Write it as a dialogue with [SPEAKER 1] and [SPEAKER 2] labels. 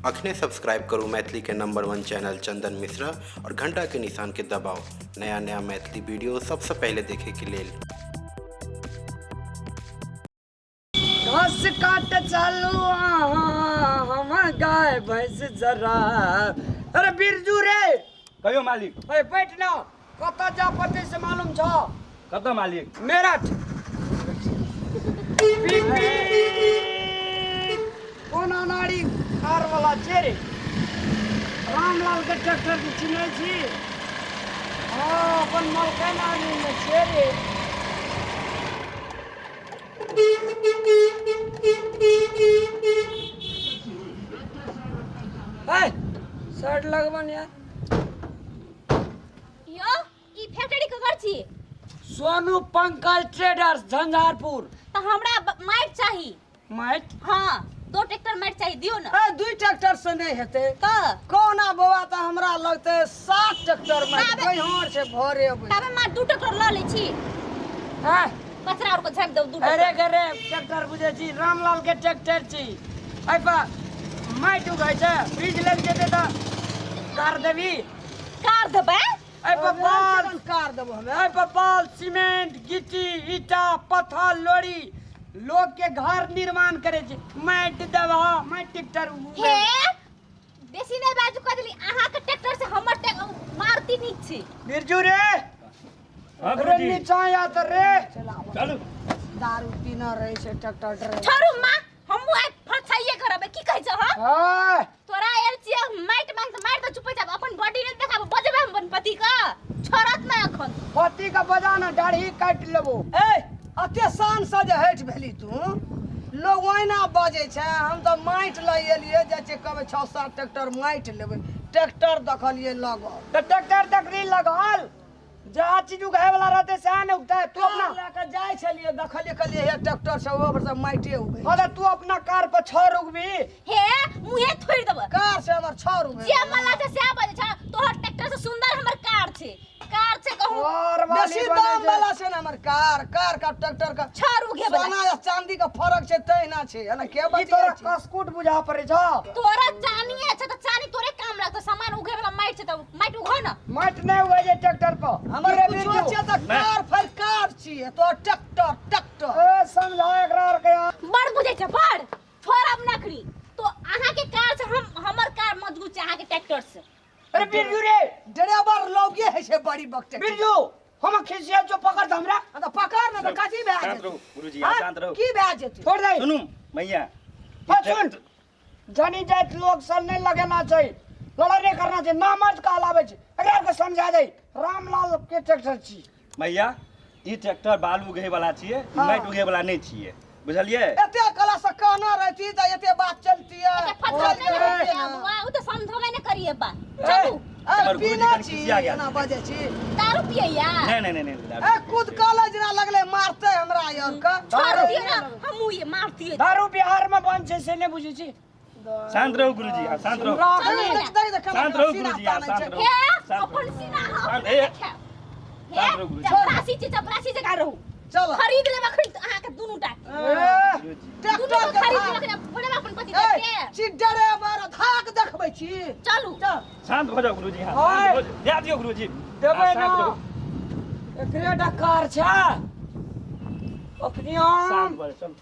[SPEAKER 1] अखने सब्सक्राइब करू मैथिली के नंबर वन चैनल चंदन मिश्रा और घंटा के निशान के दबाओ नया नया मैथिली वीडियो सबसे पहले देखे के लेल।
[SPEAKER 2] घास काट चालू अहाँ हम गाय भैंस जरा। अरे बिरजू रे।
[SPEAKER 3] कहियो मालिक।
[SPEAKER 2] अरे बैठ ना, कतऽ जा पड़तै से मालूम छौ?
[SPEAKER 3] कतऽ मालिक?
[SPEAKER 2] मेरठ। कोन अनाड़ी कार वाला छै रे? रामलाल के ट्रैक्टर के चिन्है छी? हँ, अपन मलकान आदमी में छै रे। ए, शर्ट लगबन यार।
[SPEAKER 4] यो ई फैक्ट्री ककर छी?
[SPEAKER 2] सोनू पंकज ट्रेडर्स झंझारपुर।
[SPEAKER 4] तऽ हमरा माटि चाही।
[SPEAKER 2] माटि?
[SPEAKER 4] हाँ, 2 ट्रैक्टर माटि चाही, दियौ ने।
[SPEAKER 5] ए, 2 ट्रैक्टर से नहीं हेतै।
[SPEAKER 4] तऽ?
[SPEAKER 5] कोना बौआ, तऽ हमरा लगतै 7 ट्रैक्टर माटि।
[SPEAKER 4] ताबे-
[SPEAKER 5] कहियो छै भरे अबै।
[SPEAKER 4] ताबे मार 2 ट्रैक्टर लऽ लै छी।
[SPEAKER 2] ए,
[SPEAKER 4] कचरा और के झाँपि देब 2
[SPEAKER 2] अरे
[SPEAKER 4] ट्रैक्टर।
[SPEAKER 2] गे रे, ट्रैक्टर बुझै छी, रामलाल के ट्रैक्टर छी। एहि पर माटि उगै छै, बीज लागि जेतै तऽ कार देबी।
[SPEAKER 4] कार देबै?
[SPEAKER 2] एहि पर बाल
[SPEAKER 5] कार देबो हमे।
[SPEAKER 2] एहि पर बाल, सीमेंट, गिट्टी, ईटा, पत्थर, लोरी, लोग के घर निर्माण करे छै। माटि देबह, माटि ट्रैक्टर उगै।
[SPEAKER 4] हे, बेसी नहि बाजू, कह देली अहाँ के ट्रैक्टर से हमर मारुति नीक छै।
[SPEAKER 2] बिरजू रे।
[SPEAKER 3] हाँ,
[SPEAKER 2] रे
[SPEAKER 3] गुरुजी।
[SPEAKER 2] नीचा या तऽ रे।
[SPEAKER 3] चलू।
[SPEAKER 5] दारू पीना रहै छै ट्रैक्टर ड्राइवर।
[SPEAKER 4] छोड़ू माँ, हमहूँ आइ फरछाइए करबै। की कहै छह?
[SPEAKER 2] हाँ।
[SPEAKER 4] तोरा आयल छियै माटि मांग तऽ मारि तऽ चुपै जाब, अपन बॉडी नहि देखाब, बजेबै हम अपन पति के, छोड़त नहि अखन।
[SPEAKER 2] पति के बजा ना, दाढ़ी काटि लेबो।
[SPEAKER 5] ए, अते शान से जे हटि भेली तू, लोग ओहिना बजै छै। हम तऽ माटि लऽ एलियै, जाइ छियै कहबै 6-7 ट्रैक्टर माटि लेबै। ट्रैक्टर देखलियै लगल।
[SPEAKER 2] तऽ ट्रैक्टर देखली लगल, जहाँ चीज उगाए वाला रहते सएह ने उगतै। तू अपना
[SPEAKER 5] लऽ कऽ जाइ छलियै, देखलियै, कहलियै हे ट्रैक्टर से ओवर से माटिए उगै।
[SPEAKER 2] हाँ, तऽ तू अपना कार पर छड़ उगबी।
[SPEAKER 4] हे, मुँहे थोड़ि देबै।
[SPEAKER 5] कार से हमर छड़ उगै।
[SPEAKER 4] जे मन लागै छै सएह बजै छै। तोहर ट्रैक्टर से सुंदर हमर कार छै। कार छै कहूँ।
[SPEAKER 2] कार वाली
[SPEAKER 5] बेसी
[SPEAKER 2] बनै
[SPEAKER 5] दाम
[SPEAKER 2] छै।
[SPEAKER 5] वाला छै ने हमर कार, कार का ट्रैक्टर का
[SPEAKER 4] छड़ उगे वाला।
[SPEAKER 5] सोना या चांदी का फर्क छै तहिना छै। एना के
[SPEAKER 2] ई
[SPEAKER 5] बतियाइ
[SPEAKER 2] तोरा
[SPEAKER 5] छै?
[SPEAKER 2] कसकुट बुझा पड़ै छौ।
[SPEAKER 4] तोरा चानिए छै तऽ चानी तोरे काम लागतौ, सामान उघे वाला माटि छै तऽ माटि उघो ने।
[SPEAKER 2] माटि नहि उगै छै ट्रैक्टर पर।
[SPEAKER 5] हमर
[SPEAKER 2] रे
[SPEAKER 5] कुछो
[SPEAKER 2] बिरजू।
[SPEAKER 5] छै तऽ कार फर कार छियै, तोहर ट्रैक्टर ट्रैक्टर।
[SPEAKER 2] ए, समझा एकरा आर के यार।
[SPEAKER 4] बड़ बुझै छै बड़, छोड़ब नखरी। तो अहाँ के कार से हम हमर कार मजबूत छै अहाँ के ट्रैक्टर से।
[SPEAKER 2] अरे बिरजू रे।
[SPEAKER 5] ड्राइवर लौगे है छै बड़ी बकटे।
[SPEAKER 2] बिरजू, हम खिसिया जो पकड़ दे हमरा।
[SPEAKER 5] हाँ, तऽ पकड़ ने तऽ कथी भए
[SPEAKER 3] शांत
[SPEAKER 5] जेतै?
[SPEAKER 3] रहू गुरुजी,
[SPEAKER 5] हाँ?
[SPEAKER 3] शांत रहू।
[SPEAKER 5] की भए जेतै?
[SPEAKER 2] छोड़ दे।
[SPEAKER 3] सुनू मैया।
[SPEAKER 2] हाँ, सुन, जानी जात लोग सब नहीं लगेना चाहिए, लड़ाई नहीं करना चाहिए, नामर्द कहलावे छै। एकरा आर के समझा दे, रामलाल के ट्रैक्टर छी।
[SPEAKER 3] मैया, ई ट्रैक्टर बालू उघे वाला छियै, ई माटि उघे वाला नहि छियै, बुझलियै?
[SPEAKER 5] एते कला से कहना रहती तऽ एते बात चलती है।
[SPEAKER 4] एते फसल नहीं रहती है बुआ, उ तऽ समझबे नहीं करिए बात। चलू।
[SPEAKER 5] ए,
[SPEAKER 3] हमर गुरुजी
[SPEAKER 5] पीना
[SPEAKER 3] कनि
[SPEAKER 5] छी,
[SPEAKER 3] खिसिया गेल।
[SPEAKER 5] एना बजै छी।
[SPEAKER 4] दारू पियैया?
[SPEAKER 3] नहि नहि नहि नहि दारू
[SPEAKER 5] ए,
[SPEAKER 3] नहि
[SPEAKER 5] कुद
[SPEAKER 3] पियै।
[SPEAKER 5] कॉलेज ना लगले मारते हमरा यार के।
[SPEAKER 4] छोड़ दियो ना, हमहूँ ये मारतियै।
[SPEAKER 2] दारू बिहार में बंद छै से नहीं बुझै छी।
[SPEAKER 3] शांत रहू गुरुजी, हाँ, शांत रहू।
[SPEAKER 4] चलू ना।
[SPEAKER 5] देख, देख, देख,
[SPEAKER 3] शांत रहू
[SPEAKER 5] सीना
[SPEAKER 3] गुरुजी, हाँ,
[SPEAKER 5] तानै
[SPEAKER 3] शांत
[SPEAKER 5] छै।
[SPEAKER 3] रहू।
[SPEAKER 4] हे,
[SPEAKER 3] शांत
[SPEAKER 4] अपन
[SPEAKER 3] रहू।
[SPEAKER 4] सीना हम
[SPEAKER 3] शांत,
[SPEAKER 4] अपने
[SPEAKER 3] हे।
[SPEAKER 4] देखायब। हे,
[SPEAKER 3] शांत रहू गुरुजी।
[SPEAKER 4] चपरासी छी, चपरासी जकाँ रहू।
[SPEAKER 5] चल।
[SPEAKER 4] खरीद लेब अखन अहाँ के दुनू टा।
[SPEAKER 2] ए,
[SPEAKER 3] गुरुजी।
[SPEAKER 4] दुनू
[SPEAKER 5] ट्रैक्टर
[SPEAKER 4] के
[SPEAKER 5] के
[SPEAKER 4] खरीद
[SPEAKER 5] भाग।
[SPEAKER 4] लेब अखन, बोलेब अपन पति
[SPEAKER 5] ए,
[SPEAKER 4] के।
[SPEAKER 5] छी ड्राइवर धाक देखबै छी।
[SPEAKER 4] चलू।
[SPEAKER 5] चल।
[SPEAKER 3] शांत भऽ जाउ गुरुजी, हाँ,
[SPEAKER 2] ओए।
[SPEAKER 3] शांत भऽ जाउ। दए दियौ गुरुजी।
[SPEAKER 2] देबै
[SPEAKER 3] हाँ,
[SPEAKER 2] ना।
[SPEAKER 3] शांत रहू।
[SPEAKER 2] एकरे टा कार छै। अखनी हम
[SPEAKER 3] शांत भऽ जाउ, चलू।